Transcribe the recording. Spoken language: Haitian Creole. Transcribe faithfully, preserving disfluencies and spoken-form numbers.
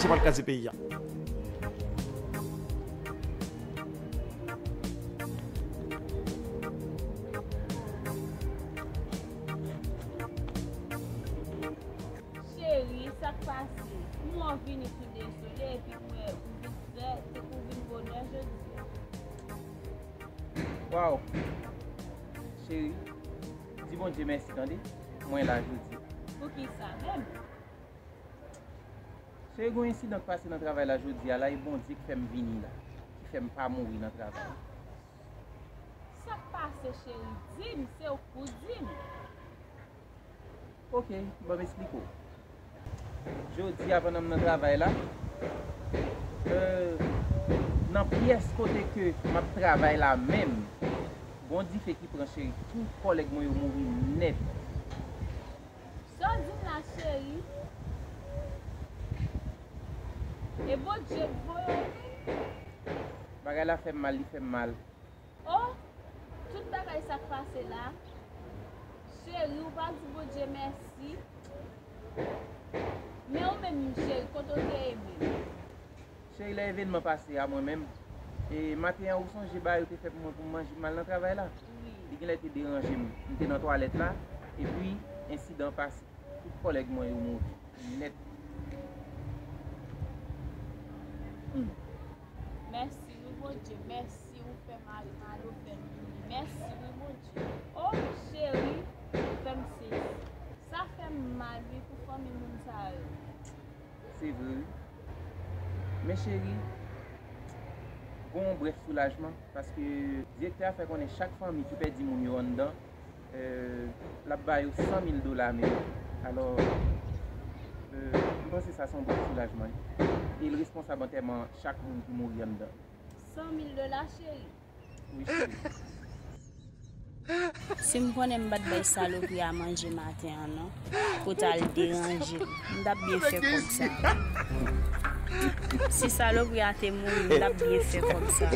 Sa pral kraze peyi a. Cheri, sa k pase? M wè w vini tou dezole epi m wè ou vin fè, te pou vin bonè jodi a. Waw! Cheri, di Bondye mèsi tande, mwen la jodi. Poukisa menm? Cheri, gon ensidan k pase nan travay la jodi a la, e Bondye k fè m vini la, ki fè m pa mouri nan travay. Sa k pase cheri? Di m, se ou k pou di m. Ok, ban m esplike w. Jodi a pandan m nan travay la, euh, nan pyès kote ke m ap travay la menm, gon dife ki pran cheri, tout kòlèg mwen yo mouri nèt. Sa w di m la cheri? E Bondye k voye w vin? Bagay la fè m mal, li fè m mal. Oh, tout bagay sa k pase la, cheri, ou pa di Bondye mèsi. Men ou menm, cheri, kote w te ye menm? Cheri, lè evènman pase a mwen menm, e maten an ou sonje bagay yo te fè pou mwen pou m manje m al nan travay la? Wi. Li genlè te deranje m. M te nan twalèt la, epi ensidan pase. Tout kòlèg mwen yo mouri nèt. Mèsi wi Bondye, mèsi ou fè mari mal, ou fè m vini. Mèsi wi Bondye. Oh cheri, ou fè m sezi. Sa fè m mal wi pou fanmi moun sa yo. Se vre wi. Men cheri, gon yon brèf soulajman paske direktè a fè konnen chak fanmi ki pèdi moun yo anndan, euh, l ap ba yo san mil dola men. Alò, euh, m panse sa se yon bon soulajman. E l responsab antèman chak moun ki mouri anndan. San mil dola cheri. Wi cheri. Si m konnen m pa t bay salopri a manje maten an non, pou t al deranje m, m t ap byen fè kòb sa. Si salopri a te mouri, m t ap byen fè kòb sa.